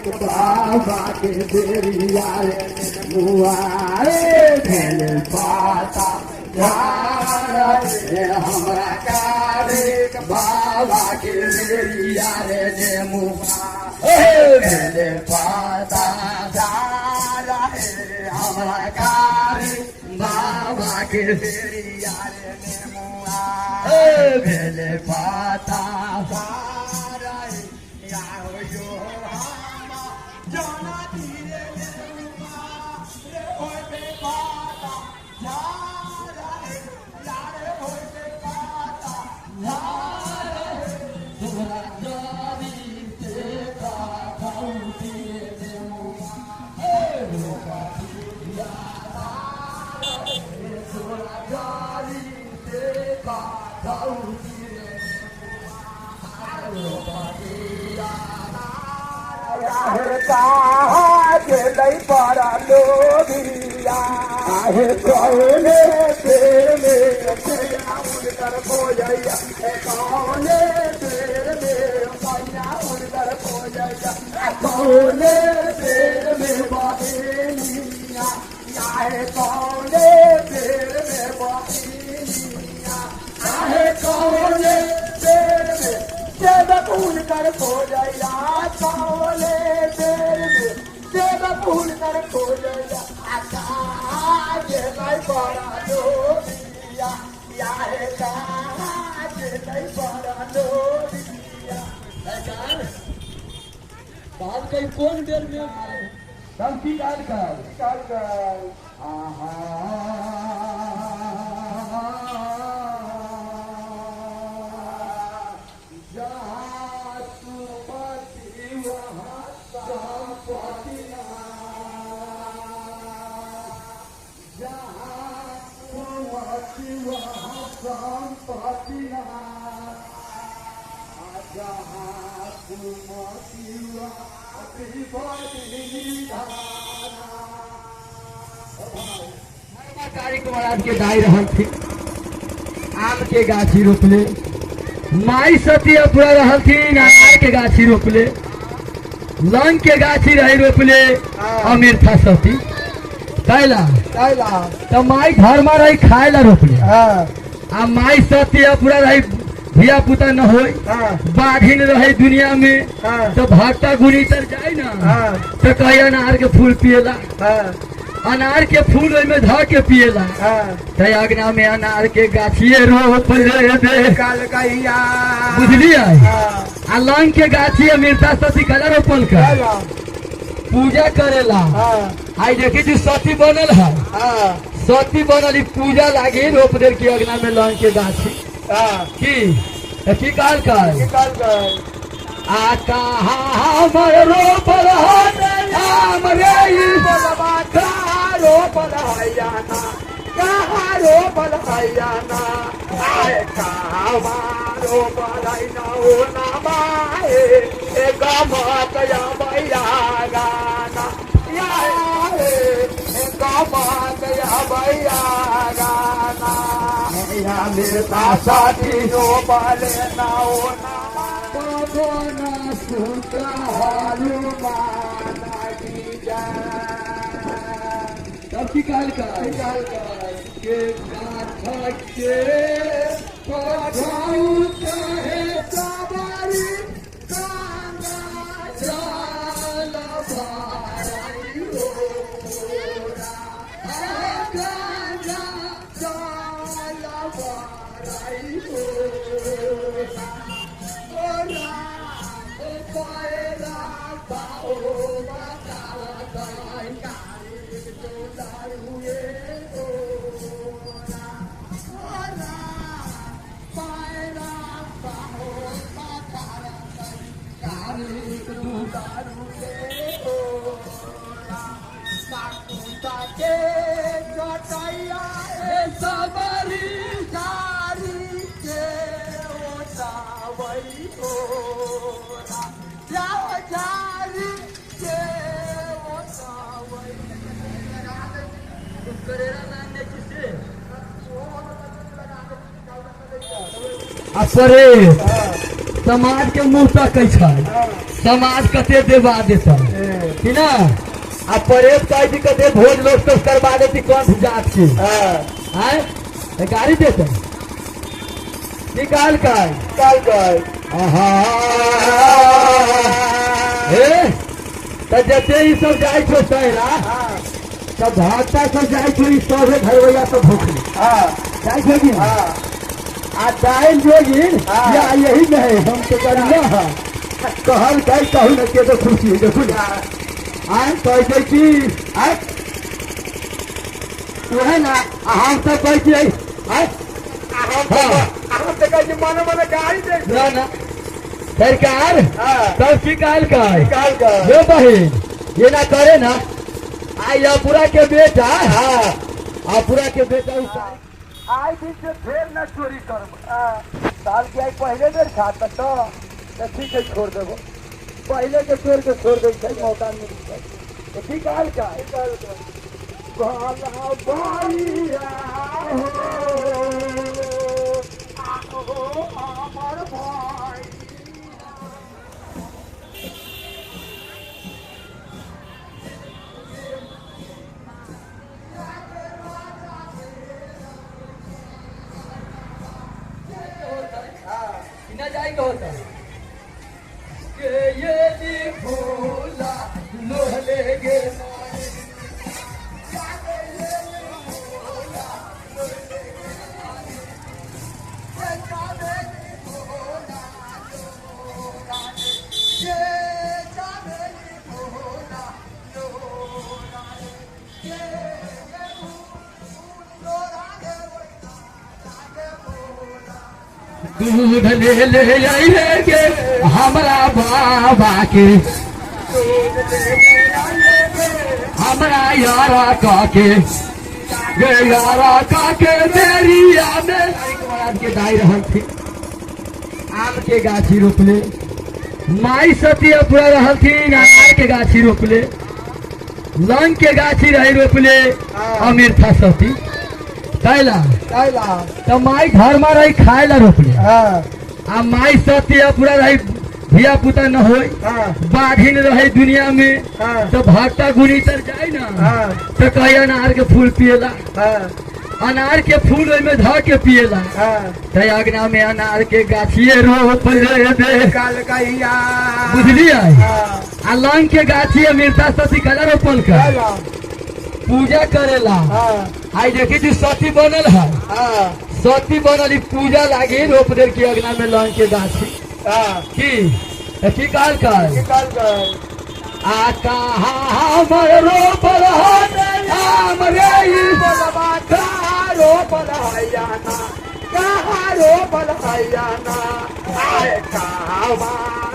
कार्तिक बाबा के बेरिया रे मुआ भेल पाता रे हमरा कार्तिक बाबा के बेरिया रे नेमुआ भेल पाता रे हमरा कार्तिक बाबा के बेरिया रे नेमुआ भेल पाता बात कही कौन बेर में तब की काल कर कार्तिक महाराज के दाई रहल थी, आम के गाछी रोपले। माई सती अपुरा रहल थी, अनार के गाछी रोपले। लंग के गाछी रही रोपले अमृता सती कैला तो माई घर में रही खाए ला रोपले। आ माई सती अपुरा रही धिया पुता न होई, बाघिन रहे दुनिया में तो भागता गुनी तर जाए ना तो कही अनार के फूल पिएला, अनार के फूल ओहिमे धऽ के पिएला। तऽ अगना में अनार के गाछिए रोप लेबे बुझलियै। आ लंग के गाछी अमृता सती कला रोपल कर पूजा करेला। आई देखी जो सती बनल है, सती बनल ई पूजा लागी रोप देल की अगना में लंग के गाछी की तऽ की कहल कर आ कहाँ हमर रोपल है आम रे ई तब की कहल कर के गाछ के पठाऊ चाहे सवारी कांगा चाल भाई हो कांगा चाल भाई हो आ परे समाज के मुंह तकै छै। समाज कते देवा देता कि ना आ परेब कहै छी कते भोज लोक सब करबा देती कौन जात के आय तऽ गाड़ी देते निकाल कर निकाल कर आहा हे तऽ जते ई सब जाइ छौ सैरा तऽ भागता सब जाइ छौ ई सब घरवैया सब भूखले जाइ छौ कि आ दाइल जोगिन या यही नहीं हम तो करना है कहल कह कहू न के तो खुशी है देखू ना आय कहै छै कि आय उहे ना आ हम सब कहै छियै आय हाँ। हम तऽ कहै छी मने मने गाड़ी दै छै। ना ना सरकार तब की कहल कह निकाल कर यो बहिन ये ना करे ना आई अपुरा के बेटा हाँ अपुरा के बेटा आइ दिन से फेर न चोरी करब साल के आई पहले बेर खात तऽ ठीक है छोड़ देबो पहले के चोर के छोड़ दै छै मौका मिल छै तऽ की कहल का भला भैया हो, आहो अमर भाई। ना जाएगा होता के ये दी फूला लोहले गे दूध ले ले आइले गे हमरा बाबा के हमरा यारा काके गे यारा काके मेरिया में महाराज के दाई रहल थी आम के गाछी रोपले माई सती अपुरा रहलथिन अनार के गाछी रोपले लंग के गाछी रही रोपले अमृता सती कैला कैला तऽ माई घर में रही खाए ला रोपले हाँ आ माई सती अपुरा रही धिया पुता न होई हाँ बाढ़िन रहे दुनिया में हाँ तो भागता गुनी तर जाए ना हाँ तो कही अनार के फूल पिएला हाँ अनार के फूल ओहिमे धऽ के पिएला हाँ तऽ अगना में अनार के गाछिए रोप लेबे काल कहिया बुझलियै हाँ आ लंग के गाछी अमृता सती कला रोपल कर कैला पूजा करेला हाँ आई देखी छी सती बनल है हाँ सती बनल ई पूजा लागी रोप देल की अगना में लंग के गाछी हाँ की तऽ की कहल कर निकाल कर आ कहाँ हमर रोपल है आम रे ई बोलबा कहाँ रोपल हैयाना कहाँ रोपल हैयाना आए कहाँ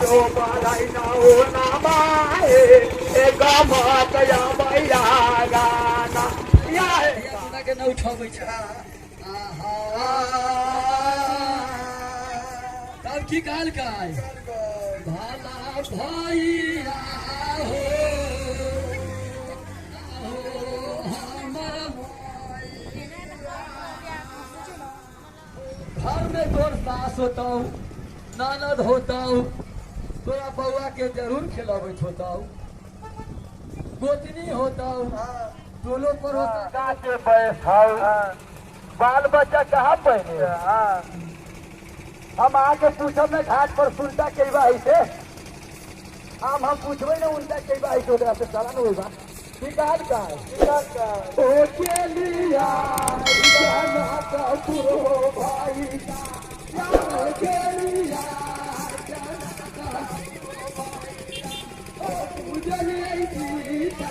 रोपल हैना ओ नामा ए गमत या भैया गाना या धिया-पुता के न उठबै छै तब की कहल काय भला भैया हो हो हमर घर में तोर सास होतौ ननद होतौ तोरा बौआ के जरूर खिलाबैत होतौ गोतनी होतौ टोलो पर होतौ के बाल बच्चा कहाँ पहने हम आके पूछब ना घाट पर सुनता के बा ऐसे हम पूछबे ना उनका के बा ऐसे ओकरा से साला न होइबा निकाल का ओ के लिया जाना का पुरो भाई या के लिया जाना का भाई ओ पूजलियै सीता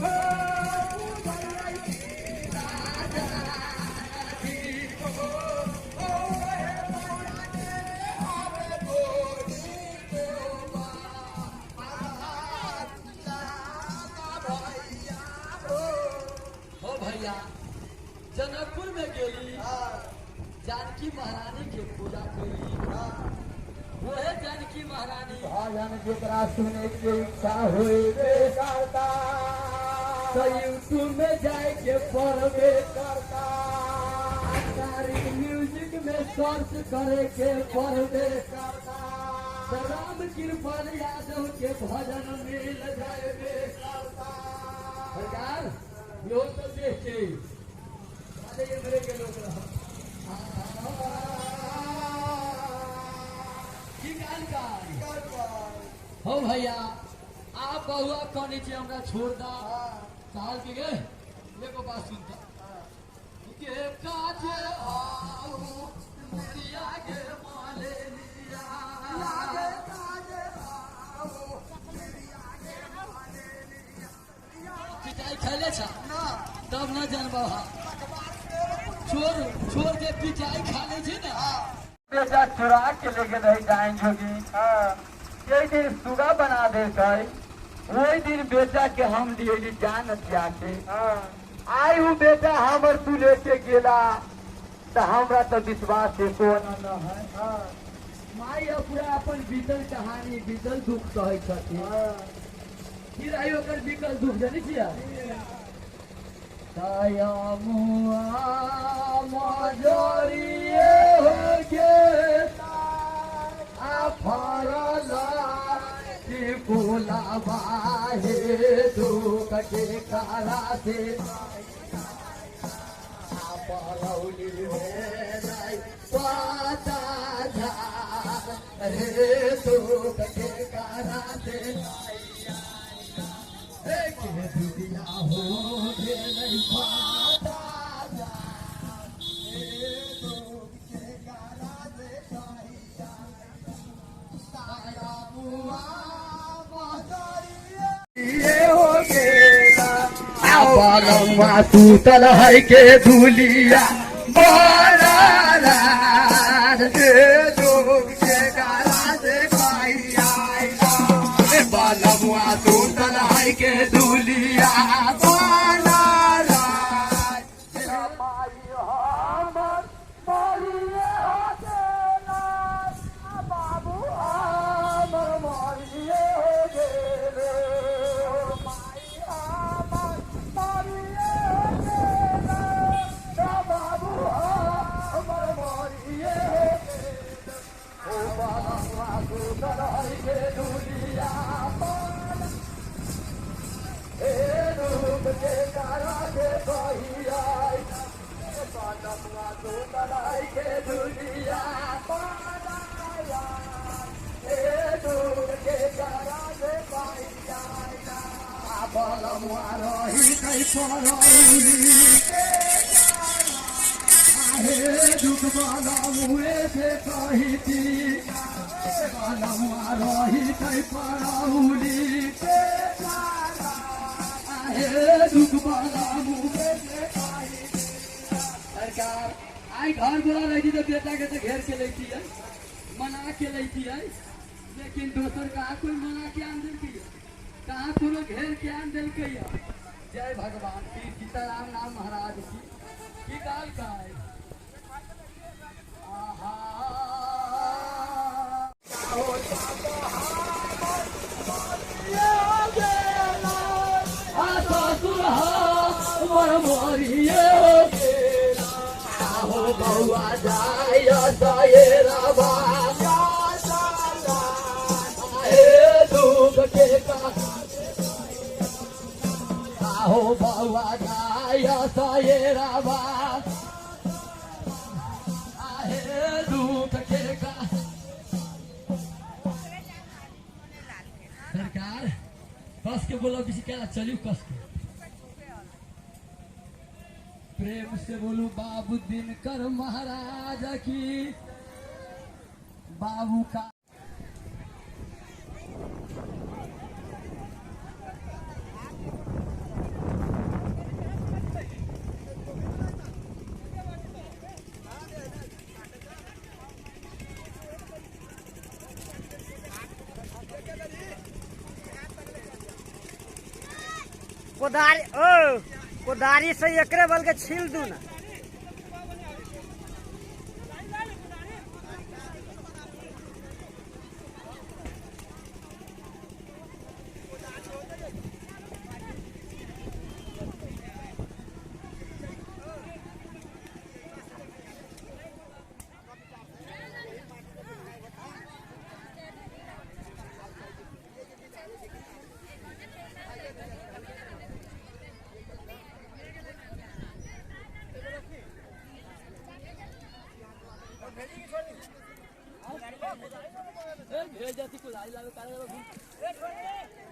ओ पूजलियै हो भैया जनकपुर में गेली जानकी महारानी के पूजा कैली वहे जानकी महारानी भजन जेकरा सुने के इच्छा होए रे करता तो यूट्यूब में जाए के पड़बे करता तारीख म्यूजिक में सर्च करे के पड़बे करता। राम कृपाल यादव के भजन मिल जाए सरकार यो तो देख के अरे ये मेरे के लोग की गाल का हो भैया आप बहुआ कौन छे हमरा छोड़ दा साल के गए देखो बात सुनता के काजे आओ मेरी आगे माले लिया लागे काजे आओ मेरी आगे माले लिया पिटाई खेले छा ना तब ना जानबा छोर छोर के पिटाई खा ले छे ना बेटा चुरा के लेके नहीं जाए जोगी। यही दिन सुगा बना दे वही दिन बेटा के हम लिए जान जाके आई हूँ बेटा हमर तू लेके गेला तो हमरा तो विश्वास है को न है। माई पूरा अपन बीतल कहानी बीतल दुख कहै छथिन की रही ओकर बीतल दुख जानै छियै दया मुआ मजरिए हो गे आ फरला की बोला बाहे दुख के कारा से आ पलौली भेलै पाता झा रे दुख के कारा से के दुनिया हो गेलै पाता झा रे दुख के कारा से तारा बुआ बालम्बा सूतल है के धुलिया बालमुआ सूतल है के धुलिया सरकार आई घर बोला रही तो बेटा के तो घेर के लेती है मना के लेती है लेकिन दोसर कहाँ कोई मना के आन दिल है कहाँ कोनो घेर के आन दिल है। जय भगवान श्री सीताराम नाम महाराज की काल का है। आहा बउआ जाय सहेरबा हे दुख के आहो बउआ जाय सहेरबा हे दुख के सरकार कस के बोलो किसी क्या चलियो कस के प्रेम से बोलू बाबू दिनकर महाराज की बाबू का। कोदारी ओ कोदारी से एकरे बल के छील दू ना। जाती कुदारी लावे काहे।